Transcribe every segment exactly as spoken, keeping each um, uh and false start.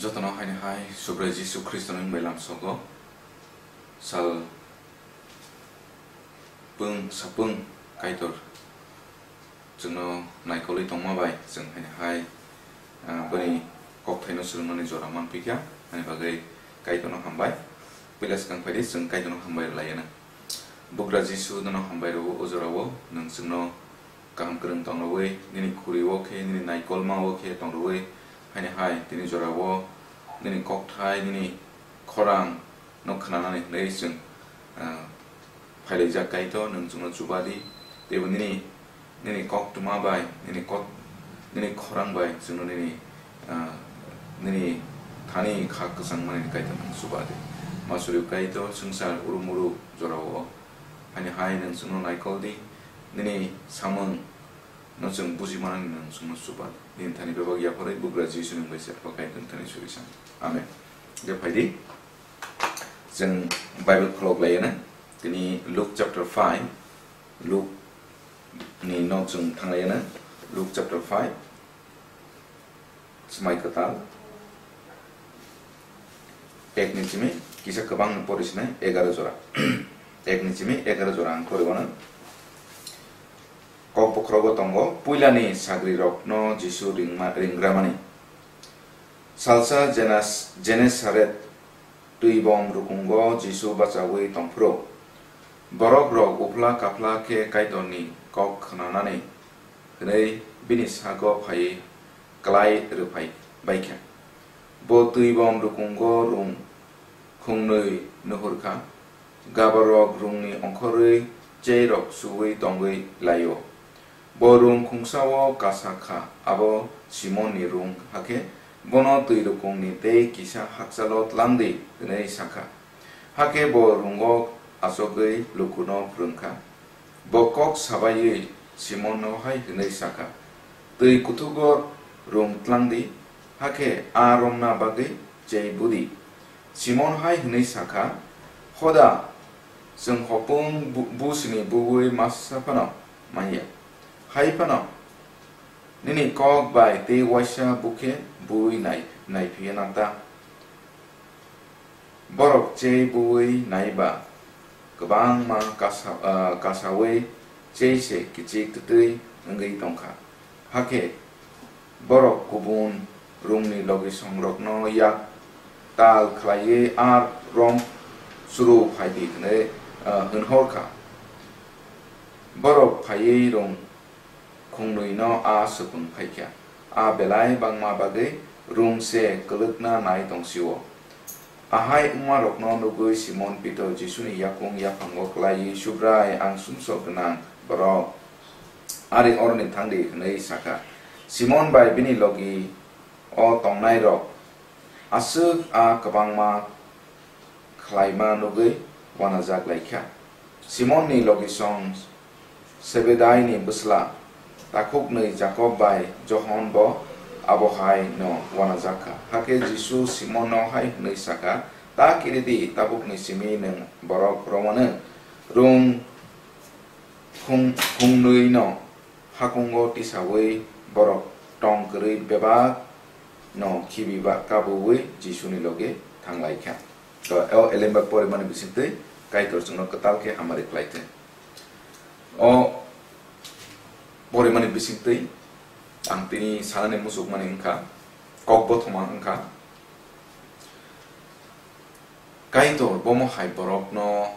Jotono haini hai Subrai Jisu Khristoni wngbai lamsogo sal pung sapung Kaitor chwngno naikolwi tongma bai chwng haini hai, ah, bini kokthaino swrwngmani jora manpikha, ani bagwi Kaitorno hambai. Puila swkang phaidi chwng Kaitorno hambai rwlaiyana. Bugra Jisu, nono hambai rwo o jorao, nwng chwngno kaham kwrwng tongrwi, nini khuri-o khe, nini naikolma-o khe tongrwi, haini hai tini jorao nini kokthai, nini khorang no khnanani hwnwi chwng, ah, phailaijak Kaitor, nwng chwngno chuba di, teibo nini, nini koktwma bai, nini kok, nini khorang bai chwngno nini, ah, nini thani kha kwchangmani Kaitor nwng chuba di. Ma suri Kaitor, swngchar urumuru jorao, haini hai nwng chwngno naikol di, nini samung no chwng buji manani nwng chwngno chuba di. Nini thani bebak yapharwi Bugra Jisu nwng bai se Apha Kaitor thani suri san. Amen. Je phaidi. Chwng Bible kholok laiyana. Tini Luke chapter five, Luke ni no chwng thanglaiyana. Luke chapter five, Swmai Kwtal, ek ni simi kisa kwbang no pori sinai, egaroh jora. Ek ni simi egaroh jora ang pori wano. Kok bokhorogo tongo, puilani sagrirokno Jisu ringma-, ringramani. Salsa Jenas-, Genesaret twibom rukungo Jisu bachaui tongphuru. Borokrok uphla kaphla khe Kaitorni kok khnanani hwnwi bini sago phaiwi klai rwphai baikha. Bo twibom rukungo rung khungnwi nuhurkha. Gaborok rungni ongkhorwi cheirok suwi tongwi lai-o. Bo rung khungsao kasa kha, abo Simonni rung, hakhe bono twi rukungni tei kisa hakchalo tlang di, hwnwi sa kha. Hakhe bo rungo achogwi lukuno phrwng kha. Bo kok sabaiwi Simonno hai hwnwi sa kha, "Twi kuthugo rung tlang di, hakhe a romna bagwi chei bu di." Simon hai hwnwi sa kha, "Hoda, chwng hopung bu-, busini buwi masa phano man ya. Hai phano nini kok bai tei uaisa bukhe buwi nai-, nai phiya na ta?" Borok chei buwi nai ba kwbangma kasa-, ah, kasaui chei se kichik twtwi wngwi tong kha. Hakhe borok kubun rungni logisongrokno yak tal khlaiwi a rom churu phai di hwnwi, ah, hwn hor kha. Borok phaiwi rung khungnwino a swpwng phai kha. A belai bangma bagwi rung se kwlwkna nai tong si-o. Ahai wngmarokno nugwi Simon Pitor Jisuni yakung yaphango klaiwi, "Subrai, ang sumsok gwnang borok, ari oroni thang di," hwnwi sa kha. Simon bai bini logi o tongnairok aswk a kwbangma khlaima nugwi uanajak lai kha. Simonni logisong Sebedaini bwsla takhuknwi Jakob bai Johon bo abo hai no uanajak kha. Hakhe Jisu Simonno hai hwnwi sa kha, "Ta kiri di, tabukni simi nwng borok romano rung khung-, khungnwino hakungo tisaui borok tong kwrwi bebak no khibi ba kabuui Jisuni loge thang lai kha." To, o elemba porimani bisingtwi Kaitor chwngno kwtal khe hamari khlai thung. O porimani bisingtwi ang tini sanani muchukmani wngkha, kok bothoma wngkha, Kaitor bomo hai borokno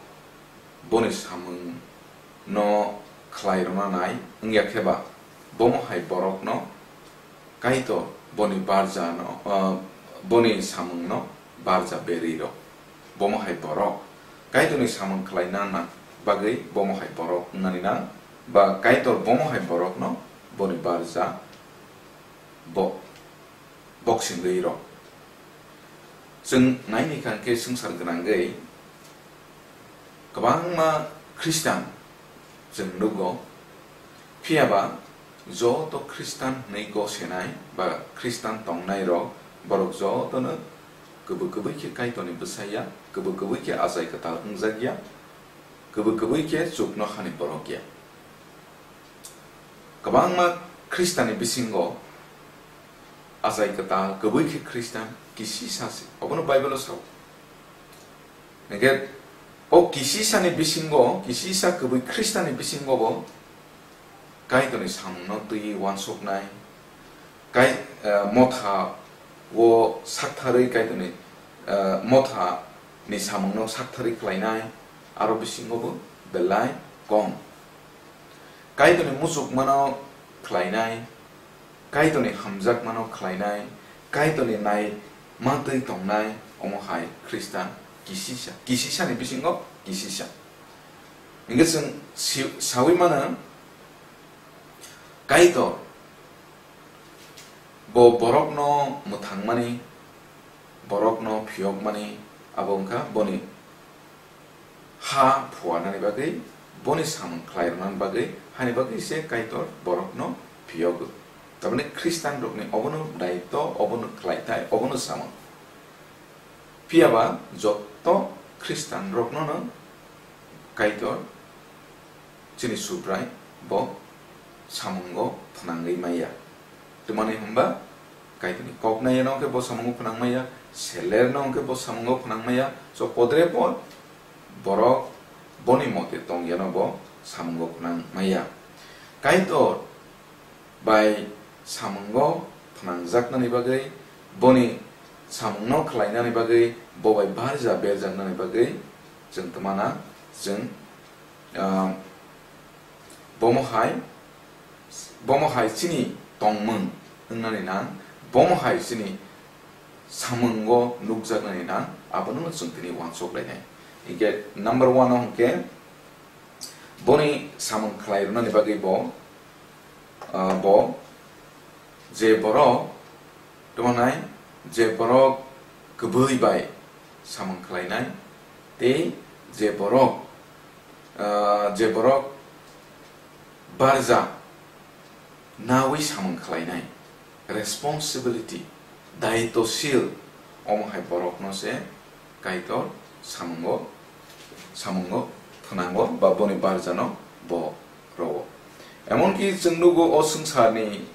boni samungno khlai rwna nai wngya khe ba, bomo hai borokno Kaitor boni barjano, ah, boni samungno barja berwi rw. Bomo hai borok Kaitorni samung khlaina na bagwi bomo hai borok wngnani nang, ba Kaitor bomo hai borokno boni barja bo boksing rwi rw. Chwng naini kha khe swngchar gwnangwi kwbangma Khristan chwng nugo, phiya ba joto Khristan hwnwi gosenai ba Khristan tongnai rok, borok jotono kwbwi kwbwi khe Kaitorni bwsai ya, kwbwi kwbwi khe achai kwtal wngjak ya, kwbwi kwbwi khe chuknohani borok ya. Kwbangma Khristani bisingo achai kwtal, kwbwi khe Khristan, kisisa se. Obono Bible-o sao. Hingkhe o kisisani bisingo, kisisa kwbwi Khristanni bisingo bo Kaitorni samungno twiwi uansuknai, Kai-, eh, motha o saktharwi Kaitorni, eh, motha ni samungno saktharwi khlainai, aro bisingo bo belai kom. Kaitorni muchukmano khlainai, Kaitorni hamjakmano khlainai, Kaitorni nai mantwi tongnai, omo hai Khristan kisisa, kisisani bisingo kisisa. Hingkhe chwng si-, saui mano, Kaitor bo borokno mwthangmani, borokno phiyokmani, abo wngkha boni ha phuarnani bagwi, boni samung khlai rwnani bagwi, hani bagwi se Kaitor borokno phiyogo. Tamni Khristanrokni obono daitw, obono khlaithai, obono samung. Phiyaba jotto Khristanroknono Kaitor chini Subrai bo samungo phnangwi maya. Twmani hwnba Kaitorni koknai no khe bo samungo phnang maya, seler no khe bo samungo phnang maya. So podre pod borok boni mote tong yano bo samungo phnang maya. Kaitor bai samungo phnangjaknani bagwi, boni samungno khlainani bagwi, bo bai barja berjaknani bagwi chwng twmana, chwng, ah, bomo hai, bomo hai chini tongmung wngnani nang, bomo hai chini samungo nukjaknani nang, abono chwng tini uansuk lainai. Hingkhe number one o hwnkhe boni samung khlai rwnani bagwi bo, ah, bo je borok, tamo nai, je borok kwbwi bai samung khlainai, tei je borok, ah, je borok barja nawi samung khlainai, responsibility, daitoshil, omo hai borokno se Kaitor samungo, samungo phnango ba boni barjano bo rowo. Emonki chwng nugo o swngcharni,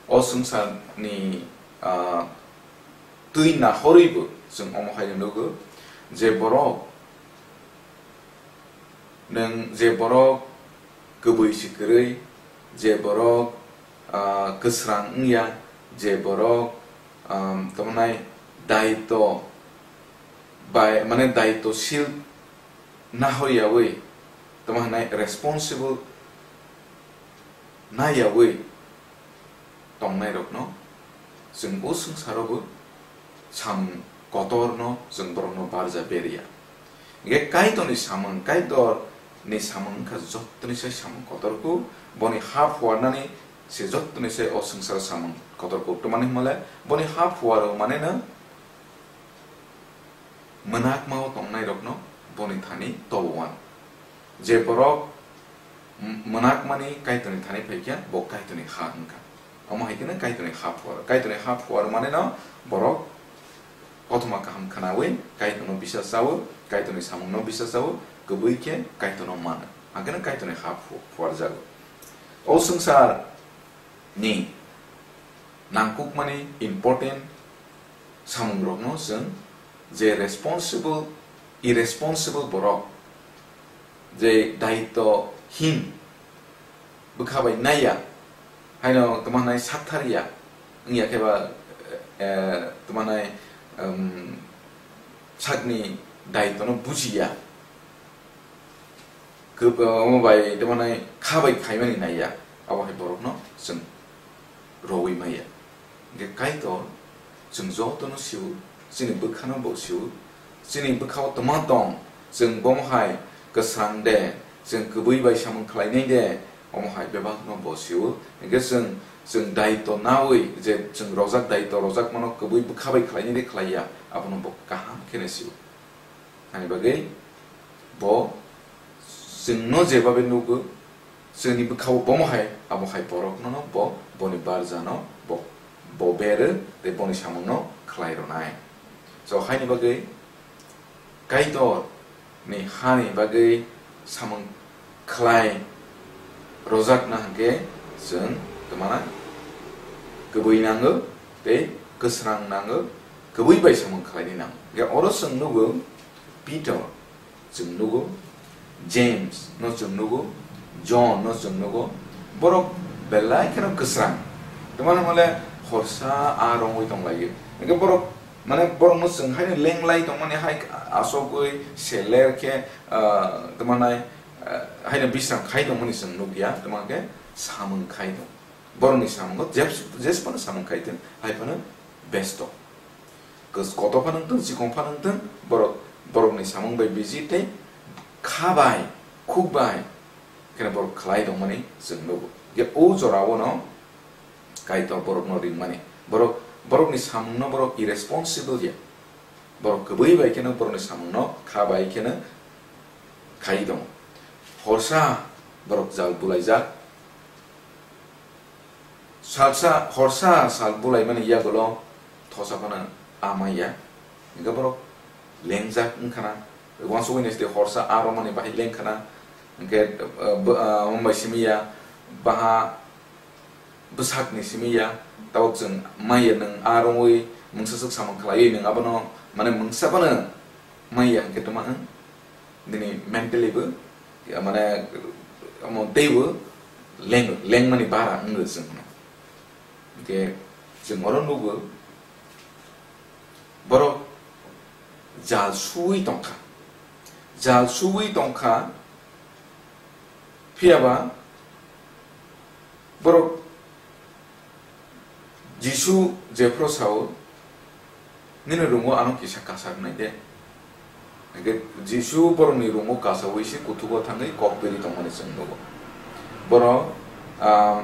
o swngcharni, ah, twi nahorwibo chwng omo hai nugo je borok, nwng je borok kwbwi si kwrwi, je borok, ah, kwsrang wngya, je borok, um, tamo nai daito bai, mane daitoshil nahoryawi, tamo hwnai responsible naiyawi tongnairokno chwng o swngcharo bo samung kotorno chwng borokno barja berya. Hingkhe Kaitorni samung, Kaitorni samung wngkha jottoni sai samung kotorkuk, boni ha phuarnani se jottoni sai o swngcharo samung kotorkuk. Twmani hwnmale boni ha phuaro maneno mwnakmao tongnairokno boni thani tobo uan. Je borok m-, mwnakmani Kaitorni thani phaikha, bo Kaitorni ha wngkha. Omo hai kheno Kaitorni ha phuar. Kaitorni ha phuar maneno borok kothoma kaham khnaui Kaitorno bisa chao, Kaitorni samungno bisa chao, kwbwi khe Kaitorno mano. Hakhe no Kaitorni ha phu-, phuarjago. O swngchar ni nangkukmani important samungrokno chwng je responsible, irresponsible borok, je daitohin bwkha bai naiya, haino tamo hwnai sakthariya wngya khe ba, eh, tamo hwnai, um, sakni daitono bujiya, kwb-, omo bai tamo hwnai kha bai khaimani naiya, abo hai borokno chwng rowi maya. Hingkhe Kaitor chwng jotono sio, chini bwkhano bo sio, chini bwkhao tma tong, chwng bomo hai kwsang de, chwng kwbwi bai samung khlainai de, omo hai bebakno bo sio. Hingkhe chwng, chwng daito naui, je chwng rojak daito rojakmano kwbwi bwkha bai khlainai de khlaiya, abono bo kaham kheno sio. Ani bagwi bo chwngno jebabe nugo, chwngni bwkhao bomo hai, abo hai borokno bo, boni barjano bo, bo bero tei boni samungno khlai rwnai. So, haini bagwi Kaitor ni hani bagwi samung khlai rojakna hwnkhe chwng twmana kwbwi nango. Tei kwsrang nango, kwbwi bai samung khlaini nango. Hwnkhe oro chwng nugo Peter, chwng nugo James no, chwng nugo John no, chwng nugo borok belai kheno kwsrang. Tamani hwnle horsa a rongwi tonglaio. Hwnkhe borok, mane, borokno chwng haino lenglai tongmani hai asogwi seler khe, ah, tamani, ah, haino bisram khai tongmani chwng nukya, tamani khe samung khai tong. Borokni samungo jeb-, jesphano samung khai tong, hai phano besto. Kos-, kotor phano wng tong, chikon phano wng tong, borok, borokni samung bai busy tei kha bai, khuk bai kheno borok khlai tongmani chwng nugo. Je o jorao no Kaitor borokno ringmani. Borok, borokni samungno borok irresponsible ya. Borok kwbwi bai kheno borokni samungno kha bai kheno khai tongo. Horsa borok jal bulaijak. Salsa, horsa sal bulaimani yagulo thosa phano amaiya. Hingke borok lengjak wngkhana. Wansugwi naisidi horsa a romani bahai lengkhana. Hingke, eh, bo-, eh, wngbai simi ya, baha bwsakni simi ya. Tabuk chwng maiya, nwng a romwi mungsa swk samung khlaiwi nwng abono, mane, mungsa phano maiya hingke tongma wng. Nini mentally bo, ya, mane, omo teibo leng-, lengmani bara wngwi chwng hwno. Hingke chwng oro nugo, borok jal suwi tongkha. Jal suwi tongkha, phiyaba borok Jisu jephru sao, "Nini room-o ano kisa kasarnai de." Hingke Jisu borokni room-o kasaui se kuthugo thangwi kok piri tongmani chwng nugo. Borok, ah,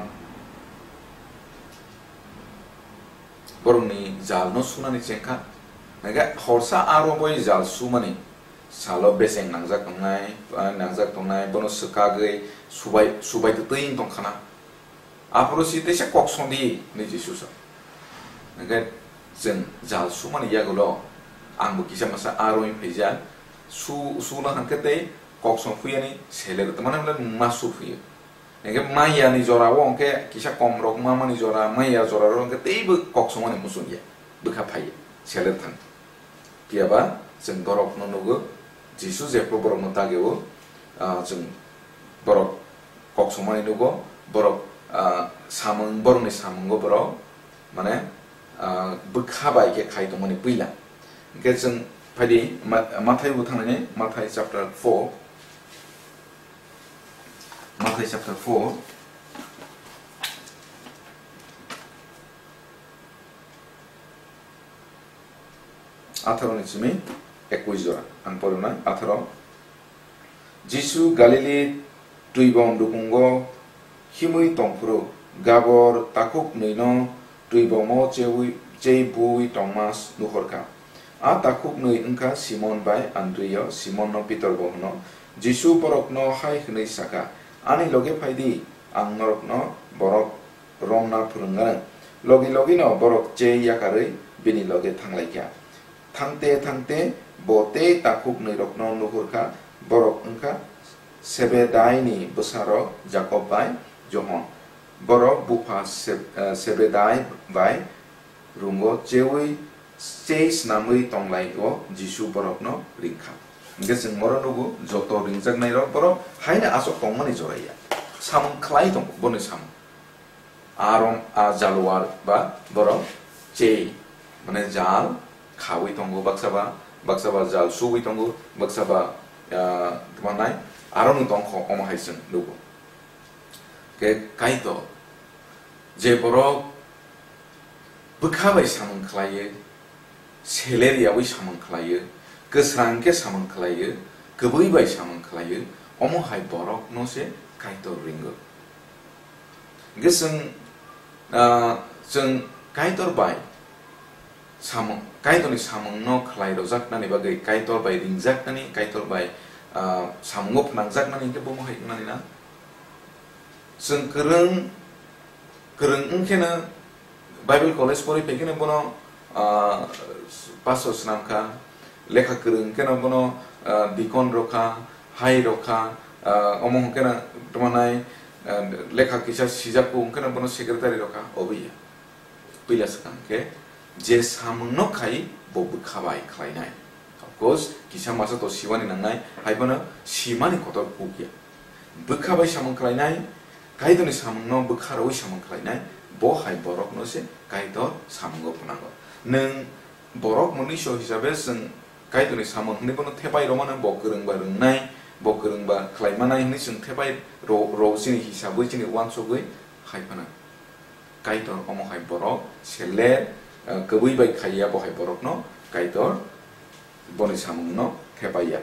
borokni jalno sunani chengkha. Hingke horsa aro bai jal sumani salo becheng nangjak tongnai, ah, nangjak tongnai, bono swkagwi subai, subai twtwi wng tongkhana. Aphuru si teisa kok song di, hinwi Jisu sa. Hingke chwng jal sumani yagulo, ang bo kisa masa a romwi phaijak, su-, suna hwnkhe tei kok song phuyani seler, tamani hwnle ma su phuyo. Hingke maya ni jora o hingke kisa kom rok, mama ni jora, maya jora rok hingke teibo kok songmani muchung ya, bwkha phai ya, seler thang. Phiya ba chwng borok no nugo, Jisu jephru borok no dagi o, ah, chwng borok kok songmani nugo, borok, ah, samung, borok ni samungo borok, mane, ah, bwkha bai khe khai tongmani puila. Hingke chwng phaidi Ma-, Mathai bo thangnani, Mathai chapter four. Mathai chapter four, atharo ni simi ekwis jora. Ang porinai, atharo. Jisu Galili twibom rukungo himwi tongphuru, gabor takhuk nwino twibomo cheui, chei buui tongma nuhorkha. A takhuk nwi wngkha Simon bai Andrio, Simonno Pitor bo hwno. Jisu borokno hai hwnwi sakha, "Ani loge phai di, ang norokno borok romna phwrwng anw." Logi logino borok chei yakarwi bini loge thanglaikha. Thangte thangte bo tei takhuk nwi rokno nuhurkha, borok wngkha Sebedaini bwsarok Jakob bai Johon. Borok bupha Se-, eh, Sebedai bai rungo cheui, chei snamwi tonglaio Jisu borokno ringkha. Hingke chwng moro nugo, joto ringjaknairok borok haino aswk tongmani joraya. Samung khlai tongo boni samung. Arom a jaluar ba borok chei, mane, jal khaui tongo, baksa ba, baksa ba jal suui tongo, baksa ba, ah, tamo nai, aroni tongkho, omo hai chwng nugo. Khe Kaitor, je borok bwkha bai samung khlaiwi, seler yaui samung khlaiwi, kwsrang khe samung khlaiwi, kwbwi bai samung khlaiwi, omo hai borokno se Kaitor ringo. Hingke chwng, ah, chwng Kaitor bai samung, Kaitorni samungno khlai rojaknani bagwi, Kaitor bai ringjaknani, Kaitor bai, ah, samungo phnangjaknani hingke bomo hai wngnani na? Chwng kwrwng, kwrwng wngkheno Bible college pori phaikheno bono, ah, pastor swnamkha, lekha kwrwng kheno bono, ah, deacon rokha, hai rokha, ah, omo hwnkheno tamo nai, ah, lekha kisa sijakku hwnkheno bono secretary rokha, obo ya. Puila swkang khe, je samungno khai bo bwkha bai khlainai. Of course, kisa masa to siwani nangnai, hai phano simani kotor kuk ya. Bwkha bai samung khlainai, Kaitorni samungno bwkha rwui samung khlainai, bo hai borokno se Kaitor samungo phnango. Nwng borok mwnwiso hisabe chwng Kaitorni samung hwnwi bono thepai rwmano, bo kwrwngba rwngnai, bo kwrwngba khlaimanai hwnwi chwng thepai rw-, rw chini hisabwi chini uansugwi hai phano. Kaitor omo hai borok seler, eh, kwbwi bai khaiya bo hai borokno Kaitor boni samungno thepaiya,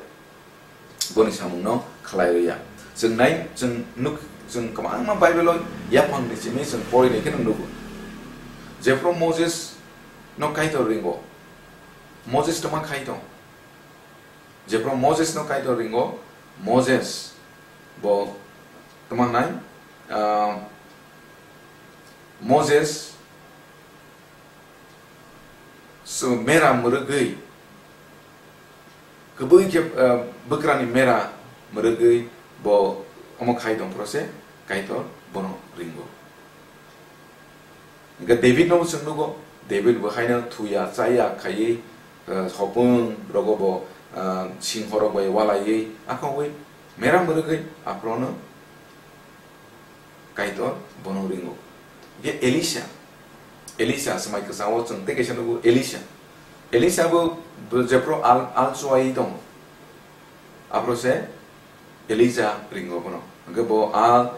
boni samungno khlaiya. Chwng nai, chwng nuk, chwng kwbangma Bible-o yaphangni simi chwng porinai kheno nugo. Jephru Moses no Kaitor ringo, Moses tongma khai tong. Jephru Moses no Kaitor ringo, Moses bo tongma nai, ah, Moses so mera mwrwgwi, kwbwi khe, ah, bwkrani mera mwrwgwi bo omo khai tongphuru se Kaitor bono ringo. Hingke David no chwng nugo, David bo haino thuya chaya khaiwi, eh, hopung rogo bo, eh, singho rok bai walaiwi akhogwi mera mwrwgwi aphuru no Kaitor bono ringo. Hingke Elisha, Elisha swmai kwchao chwng tei kaisa nugo Elisha. Elisha bo, bo jephru al, al chuaiwi tongo. Aphuru se Elija ringo bono. Hingke bo al,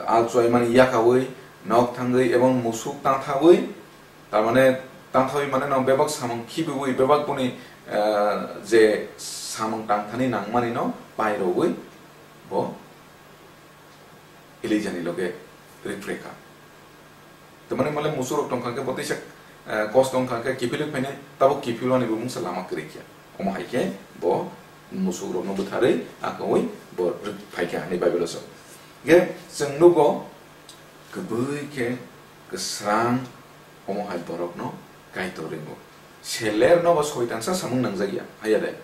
al chuaimani yakaui nok thangwi ebong musuk tangthaui, tarmane tangthaui mane no bebak samung khibiui, bebak boni, eh, je samung tangthani nangmani no pairogwi bo Elijani loge rikphrekha. Tamani male musuk rok tongkha khe bo teisa, eh, kos tongkha khe kiphilwi phainai, tabuk kiphilwani bo mungsa lama kwrwi khe. Omo hai khe bo musuk rokno bwtharwi akaui bo rwk phaikha hinwi Bible-o sa. Hingke chwng nugo kwbwi khe kwsrang omo hai borokno Kaitor ringo. Selerno bo soitansa samung nangjakya, haiya de?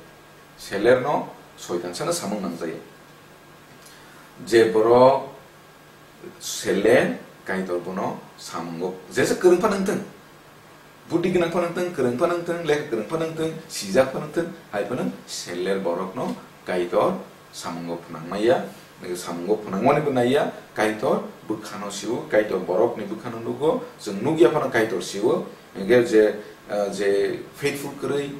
Selerno soitansano samung nangjakya. Je borok Sele Kaitor bono samungo jesa kwrwng phano wngthwng, buddhi gwnang phano wngthwng, kwrwng phano wngthwng, lekha kwrwng phano wngthwng, sijak phano wngthwng, hai phano seler borokno Kaitor samungo phnangmaya, samungo phnangmani bo naiya, Kaitor bwkhano siwo, Kaitor borokni bwkhano nugo, chwng nukya phano Kaitor siwo, hingke je, ah, je faithful kwrwi,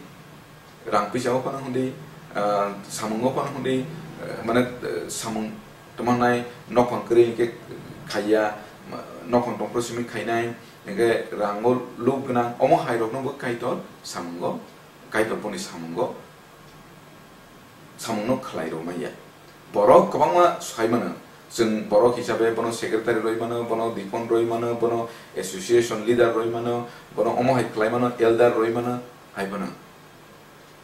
rang pisa o phano hwnwi, ah, samungo phano hwnwi, ah, mane, ah, samung tongmanai nokphang kwrwi hwnkhe khaiya, ma-, nokphang tongphuru simi khainai, hwnkhe rango luk gwnang, omo hai rokno bo Kaitor samungo, Kaitor boni samungo, samungno khlai rw manya. Borok kwbangma sai mano, chwng borok hisabe bono secretary rwi mano, bono deacon rwi mano, bono association leader rwi mano, bono omo hai khlai mano, elder rwi mano, hai phano.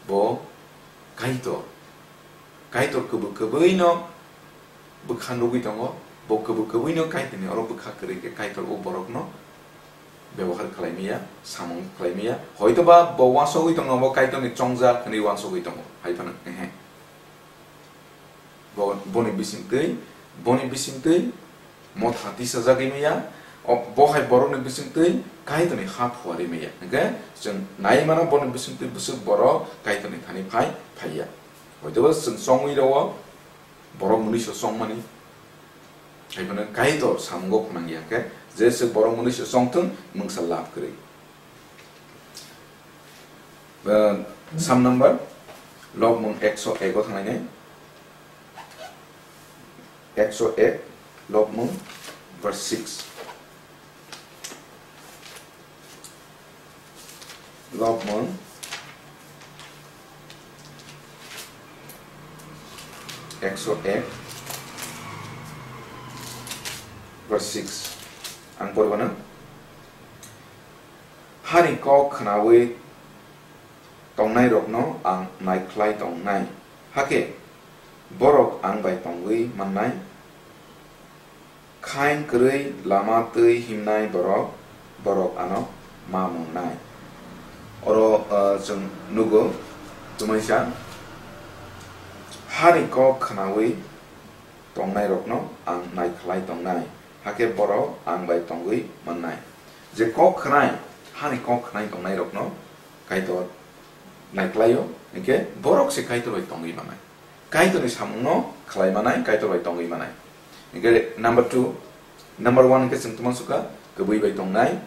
Bo Kaitor, Kaitor kwbwi kwbwino bwkha nugwi tongo, bo kwbwi kwbwino Kaitorni oro bwkha kwrwi khe Kaitor o borokno bebohar khlai maya, samung khlai maya. Hoitoba bo uansugwi tongo, bo Kaitorni chongjak hwnwi uansugwi tongo, hai phano, ehe. Bo, boni bisingtwi, boni bisingtwi motha tisajagwi maya, o, bo hai borokni bisingtwi Kaitorni ha phuarwi maya. Hwnkhe chwng nai mano boni bisingtwi bwswk borok Kaitorni thani phai, phaiya. Hoitoba chwng chongwi rwo, borok mwnwiso chongmani, hai phano Kaitor samungo phnangya khe, jesa borok mwnwiso chongthwng mungsa lab kwrwi. Eh, Psalm number, Lobmung ekso ek o thanglainai. Ekso ek, Lobmung, verse six. Lobmung ekso ek, verse six. Ang poribana. Hani kok khnaui tongnairokno ang naikhlai tongnai, hakhe borok ang bai tongwi mannai. Khaing kwrwi lama twi himnai borok, borok ano ma mungnai. Oro, ah, chwng nugo, twmaisa, hani kok khnaui tongnairokno ang naikhlai tongnai, hakhe borok ang bai tongwi mannai. Je kok khnai, hani kok khnai tongnairokno Kaitor naiklaio, hinkhe borok se Kaitor bai tongwi manai. Kaitorni samungno khlai manai, Kaitor bai tongwi manai. Hinkhe number two, number one hinkhe chwng tongma sukha, kwbwi bai tongnai,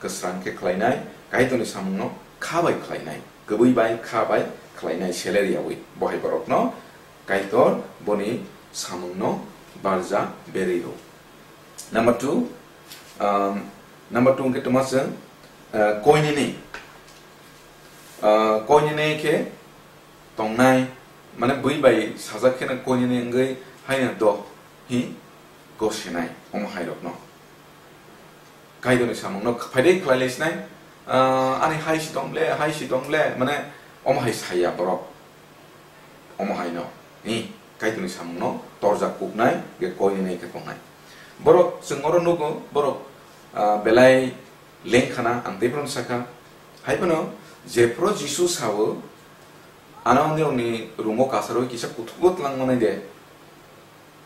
kwsrang khe khlainai, Kaitorni samungno kha bai khlainai, kwbwi bai kha bai khlainai, seler yawi. Bohai borokno Kaitor boni samungno barja berwi rw. Number two, um, number two hinkhe tongma chwng, uh, koinini, uh, koinini khe tongnai, mane bwi bai sajak kheno koinini wngwi haino do hi gosenai omo hairokno. Kaitorni samungno phaidai khlai lai sinai, ah, ani hai si tong ble, hai si tong ble, mane omo hai saya borok. Omo haino, ni Kaitorni samungno torjak kuknai, ge koinini khe tongnai. Borok chwng oro nugo, borok, ah, belai lengkhana, ang tei phano sakha. Hai phano jephru Jisu sao, ano nirokni room-o kasarwi kisa kuthugo twlang manai de.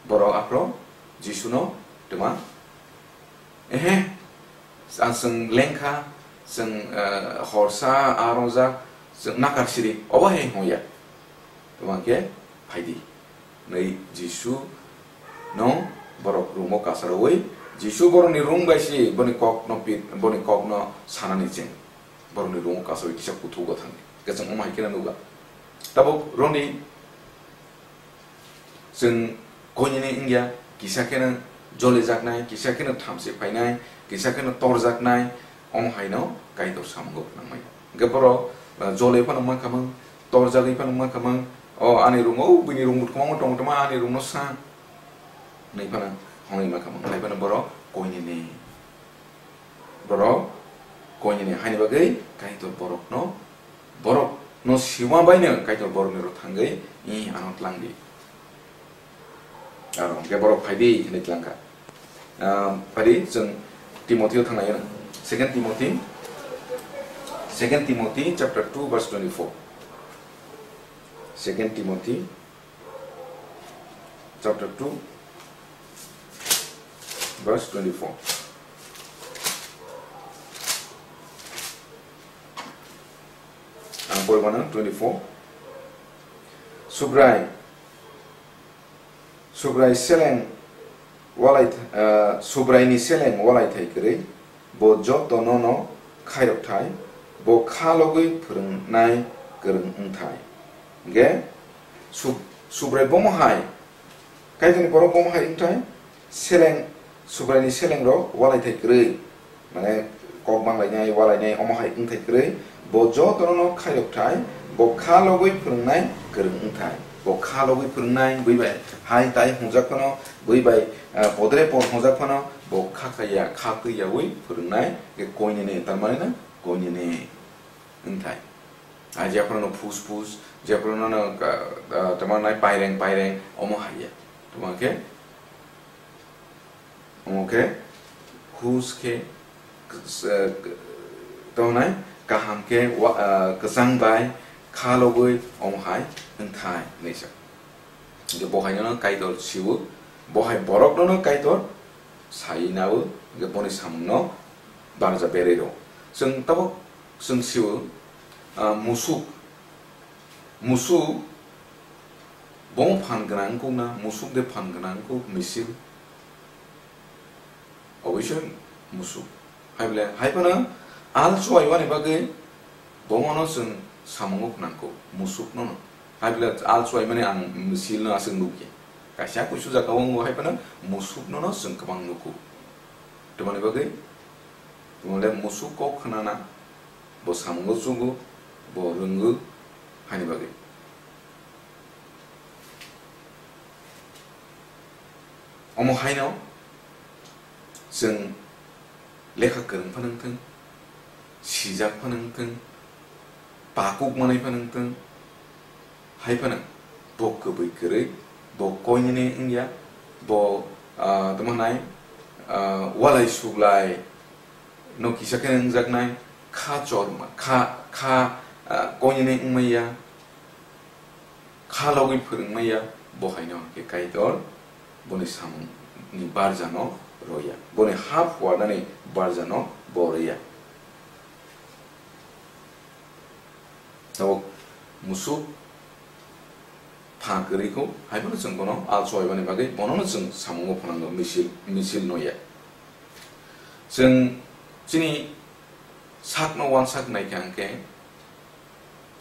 Borok aphro Jisuno twma, "Ehe, ang chwng lengkha, chwng, eh, horsa, a rojak, chwng nakar siri, obo hai hwnya." Twma khe phaidi. Nai Jisu no borok room-o kasarwi, Jisu borokni room bai si boni kokno pit, boni kokno sanani cheng. Borokni room-o kasarwi kisa kuthugo thangdi. Khe chwng omo hai kheno nukha. Tabuk roni Chwng koinene wngya, kisa kheno jolijaknai, kisa kheno thamchi phainai, kisa kheno torjaknai, omo haino Kaitor samungo phnangmani. Hwnkhe borok, ah, jolai phano mankhamung, torjagwi phano mankhamung, "O ani room o, buini room bwthumango tongo tongma, ani room no sa," hwnwi phano hwnwi mankhamung, hai phano borok koinene. Borok koinene haini bagwi Kaitor borokno, borokno siuma baino Kaitor borokni rok thangwi, "Ih, ano tlangdi." Aro hwnkhe borok phaidi hwnwi tlangkha. Ah, phaidi chwng Timothy-o thangnaio. Second Timothy, Second Timothy chapter two verse twenty-four. Second Timothy chapter two, verse twenty-four. Ang pori mano twenty-four. Subrai, Subrai seleng walai, eh, Subraini seleng walai thai kwrwi, bo joto nono khairok thai, bo kha logwi phwrwngnai kwrwng wng thai. Hwnkhe Sub-, Subrai bomo hai, Kaitorni borok bomo hai wng thai, seleng, Subraini selengrok walai thai kwrwi, mane kok banglainai, walainai, omo hai wng thai kwrwi, bo jotono no khairok thai, bo kha logwi phwrwngnai kwrwng wng thai. Bo kha logwi phwrwngnai, bui bai hai tai hwngjak phano, bui bai, ah, podre pod hwngjak phano, bo kha khaiya, kha twi yaui phwrwngnai, khe koinene, tar mane na koinene wng thai. Ah, jephru no phus phus, jephru no, no, ah, ah, tamo nai paireng paireng, omo hai ya. Tamo khe, Omo khe hus khe, k-, s-, k-, tongnai kaham khe wa-, ah, kwchang bai kha logwi omo hai wng thai hwnwi sa. Hwnkhe bo hai no Kaitor siwo, bo hai borok no Kaitor sai nawo, hwnkhe boni samung no barja berwi rw. Chwng tabuk chwng siwo, ah, musuk, musuk Bo phan gwnang kuk na, musuk de phan gwnang kuk misil. Oboisoi musuk. Hai bole, hai phano al chuai wani bagwi bomono chwng samungo khnang kuk, musuk no no. Hai bole al chuai mani ang misil no aswk nukya. Kaisa kuisu jaka o wngo hai phano musuk no no chwng kwbang nuku. Tamoni bagwi, tamole musuk kok khnana, bo samungo chugo, bo rwngo, haini bagwi. Omo haino chwng lekha kwrwng phano wng thung, sijak phano wng thung, pakuk manwi phano wng thung, hai phano bo kwbwi kwrwi, bo koinene wngya, bo, ah, tamo hwnai, ah, walai suglai no kisa khe wngjaknai, kha chorma, kha, kha, ah, koinene wngmaya. Kha logwi phwrwngmaya, bo haino hwnkhe Kaitor boni samungni barjano rwya, boni ha phuarnani barjano bo rwya. Tabuk musuk pha kwrwi kho, hai phano chwng bono also haibani bagwi bonono chwng samungo phnango, misil, misil noya. Chwng chini sakno uansak naikha hwnkhe,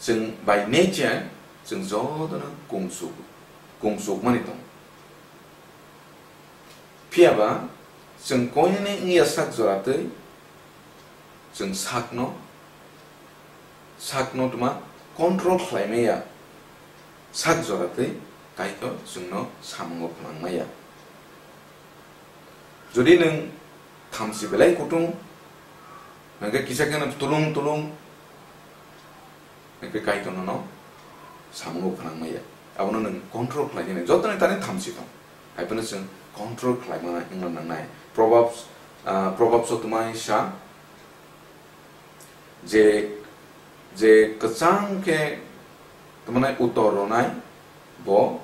chwng by nature chwng jotono kungsuk, kungsukmani tongo. Phiya ba chwng koinene wngya sak jora twi chwng sakno, sakno tma control khlai maya sak jora twi Kaitor chwngno samungo phnang maya. Jodi nwng thamchi belai kutung, hwnkhe kisa kheno tulung tulung, hwnkhe Kaitor nono samungo phnang maya. Abono nwng control khlai nai, jotoni tani thamchi tong, hai phano chwng control khlai mana wngna nangnai. Proverbs, ah, Proverbs o twmai sa, je, je kwchang khe tamo nai utor rwnai, bo,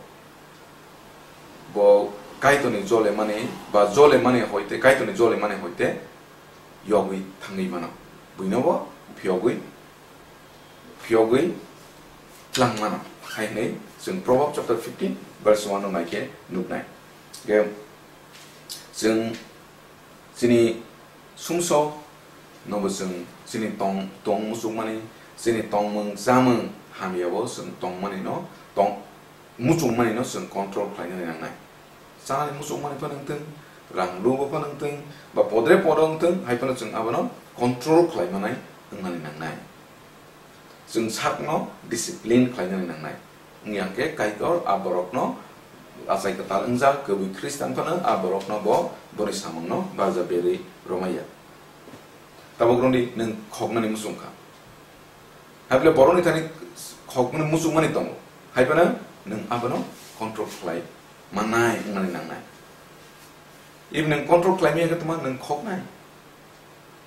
bo Kaitorni jolemani ba jolemani hoite, Kaitorni jolemani hoite yogwi thangwi mano. Buino bo phiyogwi, phiyogwi tlang mano. Hai hwnwi chwng Proverbs chapter fifteen verse one o naikhe nuknai. Hwnkhe chwng chini sumsok nobo chwng chini tong, tong muchukmani, chini tongmung chamung hamyabo chwng tongmani no, tong, muchungmani no chwng control khlainani nangnai. Chanani muchungmani phano wngthung, rang lubo phano wngthung, ba podre podo wngthung, hai phano chwng abono control khlaimanai wngnani nangnai. Chwng sakno discipline khlainani nangnai. Wngya hwnkhe Kaitor a borokno, achai kwtal wngjak kwbwi Khristan phano a borokno bo boni samungno barja berwi romaya. Tabuk rwngdi nwng khoknani muchung kha. Haiphile borokni thani khokmani muchungmani tongo. Hai phano nwng abono control khlai mannai wngnani nangnai. Even nwng control khlai maya khe tongma nwng khoknai.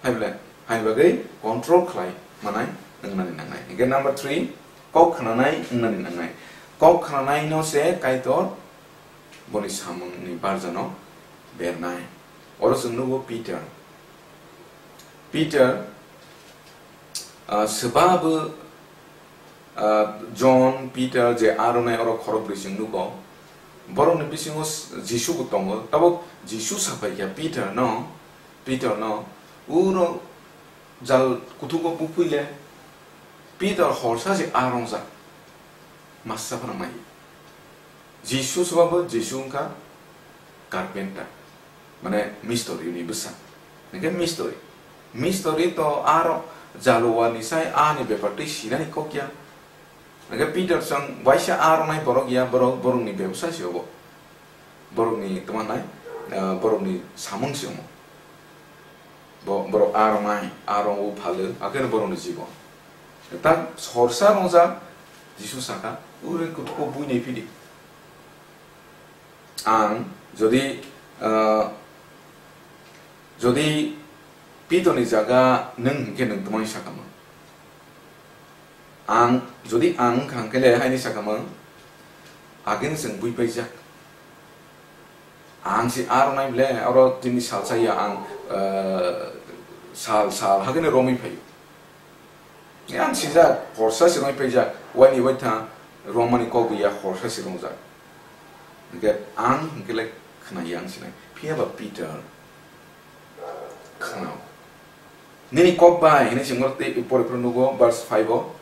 Hai bwle, hai bagwi control khlai manai wngnani nangnai. Hingke number three, kok khnanai wngnani nangnai. Kok khnanai no se Kaitor boni samungni barjano bernai. Oro chwng nugo Peter. Peter, ah, swbabo Ah, John, Peter je aronai oro khorokbrwi chwng nugo. Borokni bisingo s-, Jisu bo tongo. Tabuk Jisu sapaikha Peter no, Peter no, uro jal kuthugo buphuile Peter horsa se arongjak. Masa phano mai. Jisu swbabo Jisu wngkha carpenter, mane mistori ni bwsa. Hingke mistori, mistori to aro jaluwa ni sai ani bepar twi sinani kok ya. Hingke Peter chwng waisa aronai borok ya, borok, borokni bebsa se obo. Borokni tma nai, ah, borokni samung se omo. Bo-, borok aronai, arong o phalo, hakhe borokni jibon. Ta horsa rongjak, Jisu saka, "Ure kuthuko buinai phidi." Ang jodi, ah, jodi Pitorni jaga nwng hinkhe nwng tmani sakama? Ang jodi ang wngkha hinkhe le haini sakama, agini chwng bui paijak. Ang se aronai ble, oro tini salsa ya ang, ah, sal, sal, hakhe romwi phaio. Ang sijak, horsa se rwngwi paijak, waini waithang rwngmani kok ya horsa se rwngjak. Hingke ang hingke le khna ya ang sinai. Phiya ba Peter khna. Nini kok bai, hini singor tei pore pore nugo, verse five o.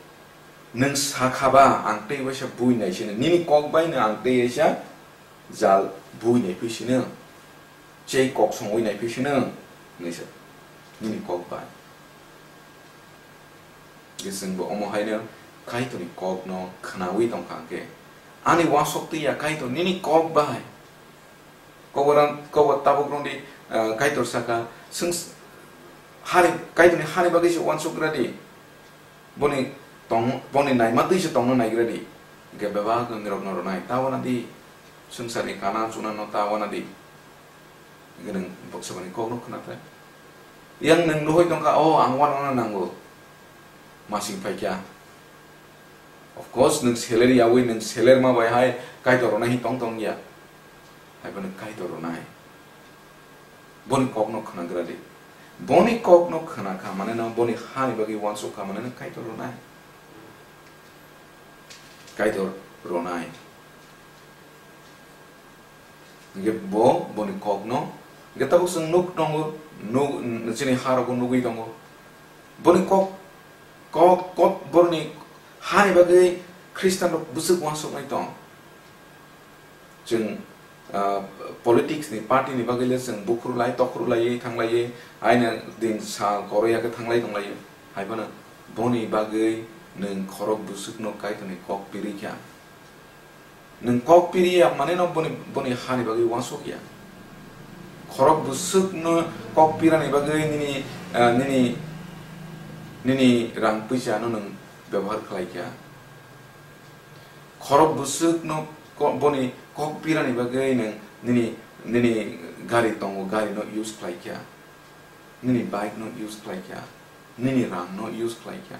Nwng sakha ba, ang tei waisa bui nai sino. Nini kok bai no ang tei waisa jal bui nai phi sino. Chei kok songwi nai phi sino. Hinwi sa. Nini kok bai. Gising bo omo haino Kaitorni kokno khnawi tongkha hwnkhe, ani uansuk twi ya Kaitor nini kok bai. Koboran, kobo tabuk rwngdi, ah, Kaitor saka, swng s-, hani, Kaitorni hani bagwi se uansuk gra di. Boni tong, boni naima twi se tongna naigra di. Hwnkhe bebak wng rokno rwnai, ta wana di. Swngcharni kana chunano ta wana di. Hwnkhe nwng boksa bani kokno khna thai. Yang nwng nuhoi tongkha, "O, ang uanokna nango." Masing phaikha. Of course, nwng salary yaui nwng salarma bai hai Kaitor rwnai hi tong tong ya. Hai phano Kaitor rwnai. Boni kokno khna gra di. Boni kokno khna kha mane no, boni hani bagwi uansuk kha mane no Kaitor rwnai. Kaitor ronai. Hingke bo, boni kokno, hingke tabuk chwng nuk tongo, nuk, chini ha rogo nugwi tongo. Boni kok, kok, kok, boroni hani bagwi Khristian rok bwswk uansuknai tong. Chwng, ah, politics ni party ni bagwi le chwng bukhru lai, tokhru laiwi thanglaiwi, aina din sal koroi ya khe thanglai tonglaio. Hai phano boni bagwi nwng khorok bwswkno Kaitorni kok pirwi kha. Nwng kok piri ya mane no boni, boni hani bagwi uansuk ya. Khorok bwswkno kok pirani bagwi nini, ah, nini, nini rang puisa no nwng bebohar khlai kha. Khorok bwswkno ko-, boni kok pirani bagwi nwng nini, nini gari tongo, gari no use khlai kha, nini bike no use khlai kha, nini rang no use khlai kha.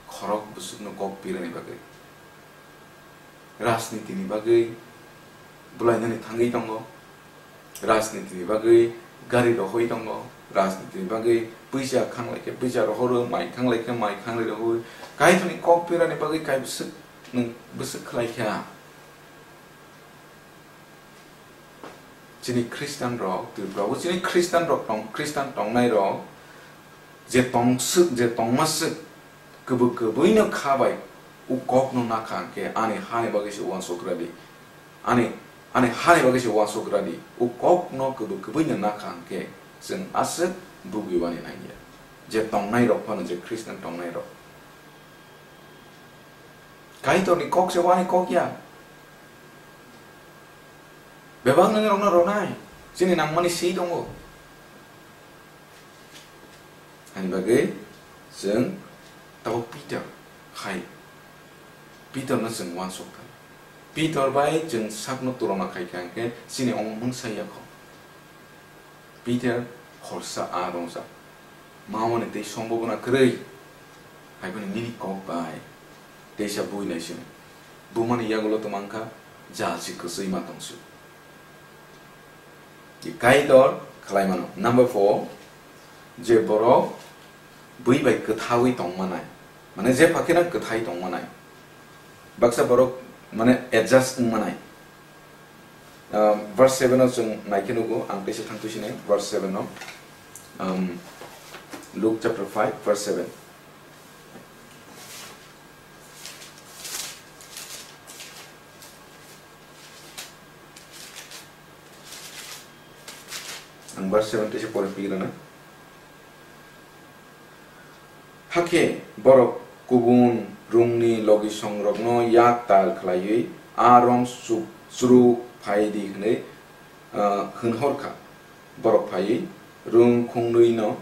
Khorok bwswkno kok pirani bagwi. Rajniti ni bagwi bwlainani thangwi tongo. Rajniti ni bagwi gari rohoi tongo, rajniti ni bagwi puisa khanglai khe puisa rohoro, mai khanglai khe mai khanglai rohoi. Kaitorni kok pirani bagwi kai bwswk nwng bwswk khlai kha. Chini Khristian rok, Tripura o chini Khristian rok tong, Khristian tongnai rok je tongswk, je tongmaswk, kwbwi kwbwino kha bai o kokno nakha hwnkhe ani hani bagwi se uansuk radi. Ani, ani hani bagwi se uansuk radi. O kokno kwbwi kwbwino nakha hwnkhe chwng aswk bugwi wani nangya. Je tongnai rok phano, je Khristian tongnai rok. Kaitorni kok se wani kok ya. Bebak nini rokno ronai. Chini nangmani si tongo. Ani bagwi chwng tabuk Peter hai. Peter no chwng uansuk thang. Peter bai chwng sakno turona khai kha hwnkhe chini omo mungsa ya kho. Peter horsa a rongjak. Mamani tei sombobona kwrwi. Hai phano nini kok bai teisa bui nai sini. Bumani yagulo twmang kha, jal si kwchwi ma tong si. Kaitor khlai mano. Number four, je borok bui bai kwthaui tong manai. Mane je phakheno kwthai tong manai. Baksa borok mane adjust wng manai. Um, verse seven o chwng naikhe nugo, ang teisa thangtwi sinai, verse seven o. Um, Luke chapter five, verse seven. Ang verse seven teisa pore pigirana. Hakhe borok kubun rungni logisongrokno yak tal khlaiwi, "A rom chuk-, churuk phai di," hwnwi, ah, hwn hor kha. Borok phaiwi rung khungnwino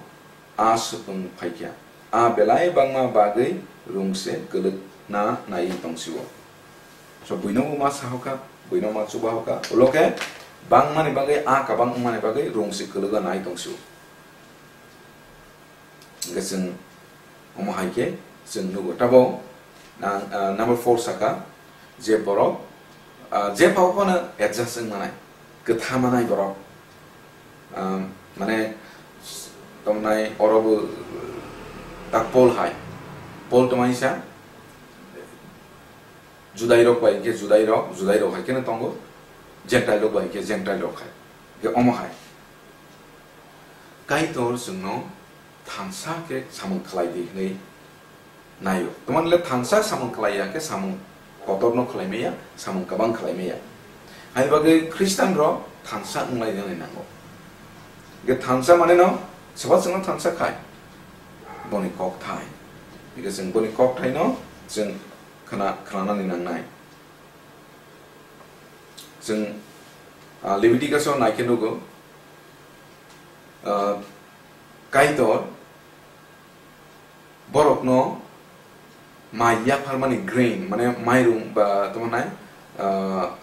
a swpwng phai kha. A belai bangma bagwi rung se kwlwkna naiwi tong si-o. So, buino ma sahoka, buino ma chubahoka, ulo khe bangmani bagwi, a kabang wngmani bagwi rung se kwlwkna nai tong si-o. Hingke chwng omo hai khe chwng nugo. Tabok nang, ah, number four saka je borok, ah, je phao phano adjust wng manai, kwtha manai borok. Ah, mane tongnai oro bo tak Paul hai. Paul tongmani sa Judai rok bai hingke Judai rok, Judai rok hai kheno tongo, Gentile rok bai hingke Gentile rok hai. Hingke omo hai. Kaitor chwngno thansa khe samung khlai di hwnwi naio. Tamani le thansa samung khlai ya khe samung kotorno khlai maya, samung kabang khlai maya. Hai bagwi Khristian rok thansa wng lai nango. Hingke thansa mane no sobo chwngno thansa khai. Boni kok thai. Hingke chwng boni kok thai no chwng khna-, khnanani nangnai. Chwng, ah, Leviticus o nai khe nugo, ah, Kaitor borokno mai yapharmani grain, mane mairung ba tamo nai, ah,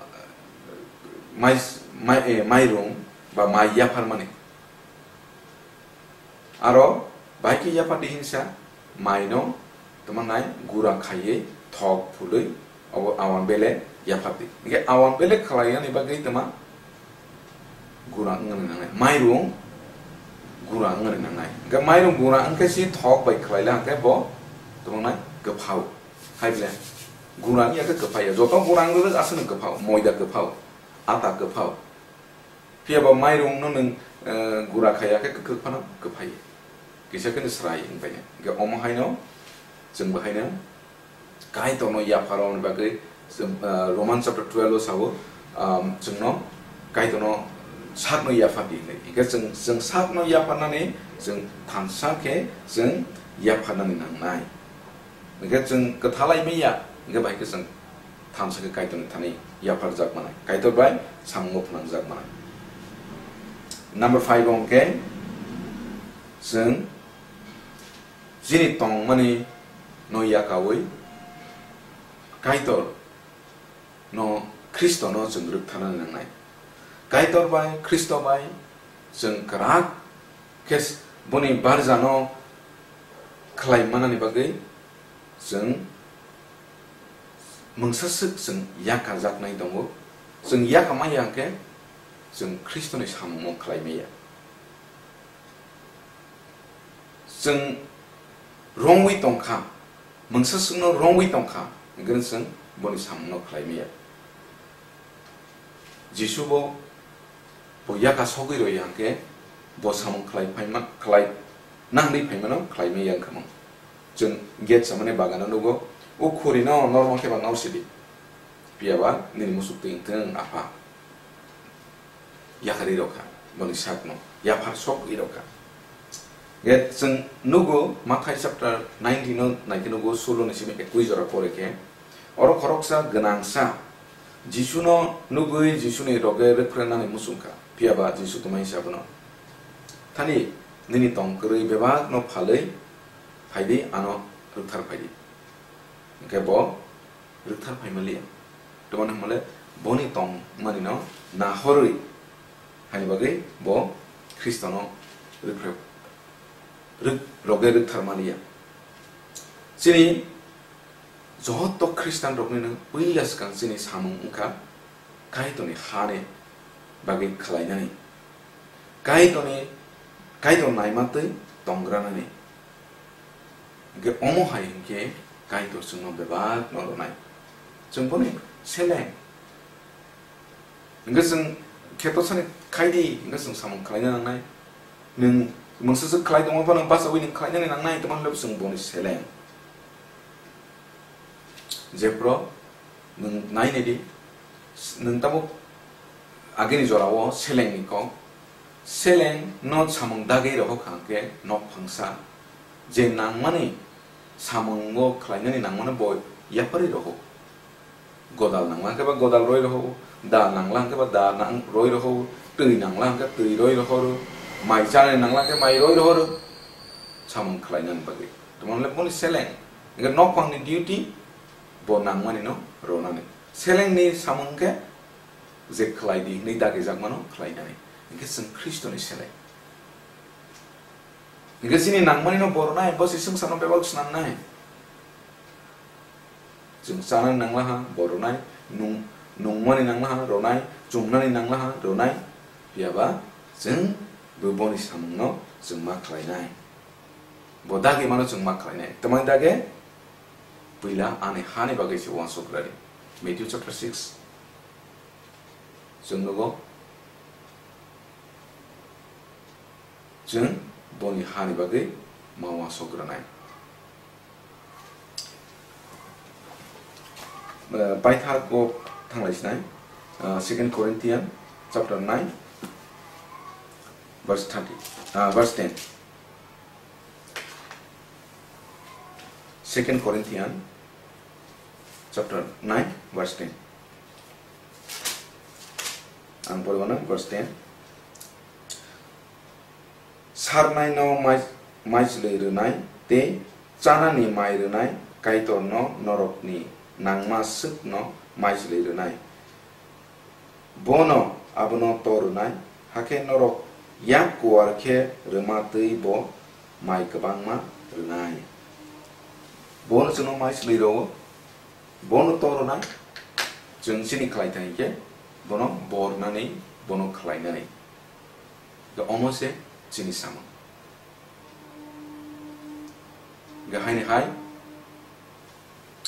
mais-, mai-, eh, mairung ba mai yapharmani. Aro bai khe yaphar di hinsa, maino tamo nai gura khaiwi thok phulwi obo awan bele yaphar di. Hingke awan bele khlai yani bagwi tamo gura wngni nangnai. Mairung gura wngni nangnai. Hingke mairung gura wngkhe si thok bai khlai le hingke bo tamo nai kwphao. Hai ble, gura wngya khe kwphaiya. Joto gura wngwi aswkno kwphao, moida kwphao, ata kwphao. Phiya ba mairung no nwng, eh, gura khaiya khe kwkhwk phano kwphaiya. Kisa khe no srai wng bai. Hwnkhe omo haino chwng bo haino Kaitor no yapharwna bagwi, chwng, ah, Roman chapter twelve o sao, um, chwngno Kaitor no sakno yaphardi hinwi. Hwnkhe chwng, chwng sakno yapharnani chwng thansa khe chwng yapharnani nangnai. Hwnkhe chwng kwthalai manya, hwnkhe bai khe chwng thansa khe Kaitor ni thani yapharjak manai. Kaitor bai samungo phnangjak manai. Number five o hwnkhe chwng chini tongmani no yakaui Kaitor no, Khristo no chwng rwktharnani nangnai. Kaitor bai, Khristo bai chwng kwrak khe boni barjano khlai manani bagwi chwng mungsa swk chwng yakajaknai tongo. Chwng yaka manya hwnkhe chwng Khristoni samungno khlai manya. Chwng romwi tongkha, mungsa swkno romwi tongkha, hwnkhe chwng boni samungno khlai manya. Jisu bo, bo yaka sogwi rwya hwnkhe bo samung khlai phaima, khlai nangwi phaimano khlai manya wngkha mung. Chwng get samani bagano nugo, o khurino norma khe ba nor sidi. Phiya ba nini musuk twi wngthung, Apha. Yakarwi rwkha, boni sakno yaphar sogwi rwkha. Hwnkhe chwng nugo, Mathai chapter nineteen o naikhe nugo, sulo ni simi ekui jora pore khe, oro khoroksa gwnangsa Jisuno nugwi Jisuni roge rwkhrwnani muchungkha. Phiya ba Jisu tongmani sa bono, "Thani, nini tong kwrwi bebakno phalwi phaidi, ano rwkthar phaidi." Hwnkhe bo rwkthar phaimaliya. Tamoni hwnmale boni tongmanino nahorwi hani bagwi bo Khristono rwkre-, rwk-, roge rwkthar maliya. Chini joto Khristian roknino puila swkang chini samung wngkha Kaitorni hani bagwi khlainani. Kaitorni, Kaitor naima twi tongranani. Hwnkhe omo hai hwnkhe Kaitor chwngno bebak no rwnai. Chwng boni seleng. Hwnkhe chwng kheto sani khaidi hwnkhe chwng samung khlaina nangnai. Nwng mungsa swk khlai tongma phano bachaui nwng khlainani nangnai, tongma hwnle chwng boni seleng. Jephru nwng nai naidi, nwng tabuk agini jorao selengni kok, seleng no samung dagwi rohor kha hwnkhe nok phangsa, je nangmani samungo khlainani nangmano bo yapharwi rohor. Godal nangla hwnkhe ba godal roi rohor, da nangla hwnkhe ba da nang-, roi rohor, twi nangla hwnkhe twi roi rohor, mai chanani nangla hwnkhe mai roi rohor. Samung khlainani bagwi. Tongmani le boni seleng. Hwnkhe nokphangni duty bo nangmani no rwnani. Selengni samung khe je khlai di hwnwi dagijak mano khlainani. Hwnkhe chwng Khristoni seleng. Hwnkhe chini nangmani no bo rwnai, bo se swngcharno bebak swnamnai. Chwng chanani nangla ha, bo rwnai, nung-, nungmani nangla ha, rwnai, chumnani nangla ha, rwnai. Phiya ba chwng bo boni samungno chwng ma khlainai. Bo dagi mano chwng ma khlainai. Tamani dagi puila ani hani bagwi se uansuk rwdi. Matthew chapter six. Chwng nugo, chwng boni hani bagwi ma uansuk rwnai. Eh, paithak kok thanglai sinai, eh, Second Corinthian chapter nine, verse thirty, ah, verse ten. Second Corinthian chapter nine, verse ten. Ang poribo na, verse ten. Sarnaino mai-, maichwlwi rwnai tei chanani mai rwnai Kaitorno norokni nangma swkno maichwlwi rwnai. Bono abono to rwnai, hakhe norok yak kuar khe rwma twi bo mai kwbangma rwnai. Bono chwngno maichwlwi rwo, bono to rwnai, chwng chini khlai thai khe bono bo rwnani, bono khlainani. Ga omo se chini samung. Ga haini hai,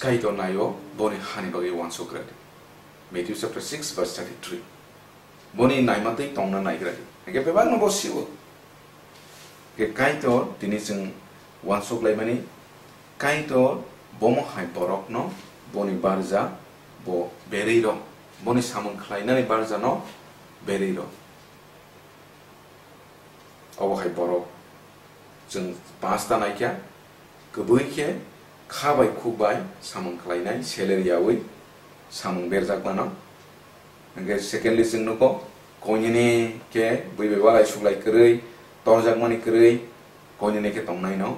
Kaitor naio boni hani bagwi uansuk radi. Matthew chapter six verse thirty-three. Boni naimatwi tongna naigradi. Hingke bebakno bo siwo. Hingke Kaitor tini chwng uansuk laimani, Kaitor bomo hai borokno boni barja bo berwi rw, boni samung khlainani barjano berwi rw. Obo hai borok chwng pasta naikha, kwbwi khe kha bai khuk bai samung khlainai, salary yaui samung berjak mano. Hingke secondly chwng nugo, koinini khe bui bai walai suklai kwrwi, torjakmani kwrwi, koinini khe tongnaino.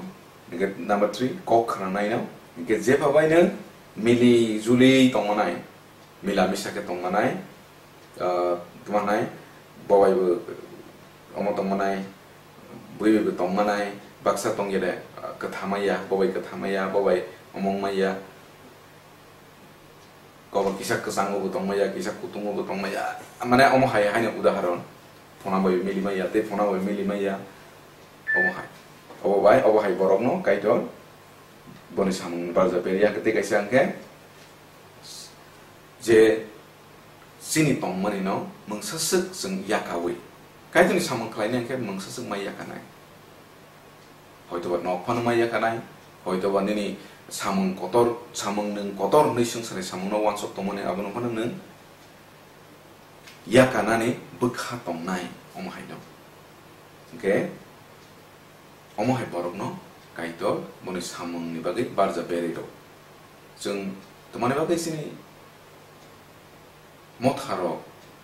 Hingke number three, kok khnanaino. Hingke jepha bai nwng mili juli tongmanai, mila misa khe tongmanai, ah, tongmanai, bo bai bo omo tongmanai, bui bai bo tongmanai, baksa tongya de, ah, kwtha maya, bo bai kwtha maya, bo bai omong maya. Kobo kisa kwchango bo tongmaya, kisa kutungo bo tongmaya. Mane omo hai haino udaharon. Phona bai mili maya, tei phona bai mili maya. Omo hai. Obo bai, obo hai borokno Kaitor boni samung barja berya tei kaisa hwnkhe je chini tongmani no mungsa swk chwng yakawi. Kaitorni samung khlainai hwnkhe mungsa swk mai yakanai. Hoitoba nok phano mai yakanai, hoitoba nini samung kotor, samung nwng kotor hwnwi swngcharni samungno uansuk tongmani abono phano nwng yakanani bwkha tongnai omo haino. Hwnkhe omo hai borokno Kaitor boni samungni bagwi barja berwi rw. Chwng tongmani bagwi chini Motha rok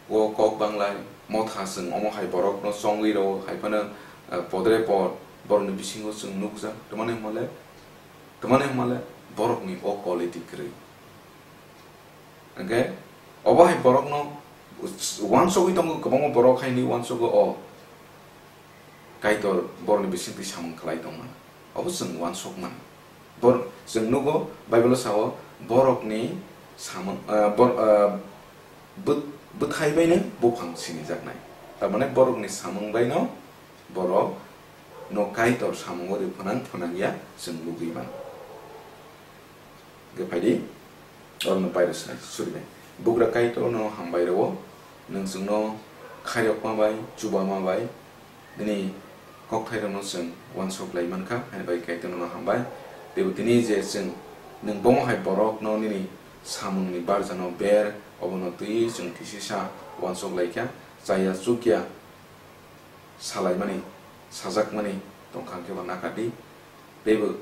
o kok banglai, motha chwng omo hai borok no chongwi rwo, hai phano, eh, podre pod borok ni bisingo chwng nukjak. Tamani hwnmale, tamani hwnmale borok ni o quality kwrwi. Hwnkhe obo hai borok no uansugwi tongo, kwbangma borok hai hinwi uansugo o. Kaitor borokni bisingtwi samung khlai tongmani. Obo chwng uansukmani. Bor-, chwng nugo, Bible-o sao, borokni samung, ah, bor-, ah, bwt-, bwthai baino buphang sinijaknai. Tamani borokni samung baino borok no Kaitor samungo ri phwnang phwnangya chwng nugwi mano. Hwnkhe phaidi, orono pairok sai suribai. Bugra Kaitorno hambai rwo, nwng chwngno khairokma bai, chubama bai, nini kokthairokno chwng uansuk lai mankha, haini bai Kaitorno hambai. Teibo tini je chwng nwng bomo hai borokno nini samungni barjano ber, obono twi chwng kisisa uansuk laikha, chaya chukya salaimani, sajakmani tongkha hwnkhe bo nakar di. Teibo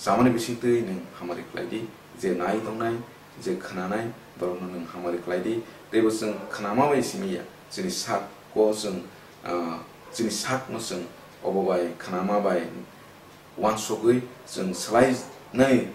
chamani bisingtwi nwng hamari khlai di, je nai tongnai, je khnanai, borokno nwng hamari khlai di. Teibo chwng khnama bai simi ya, chini sak o chwng, ah, chini sakno chwng obo bai khnama bai uansugwi chwng swlainai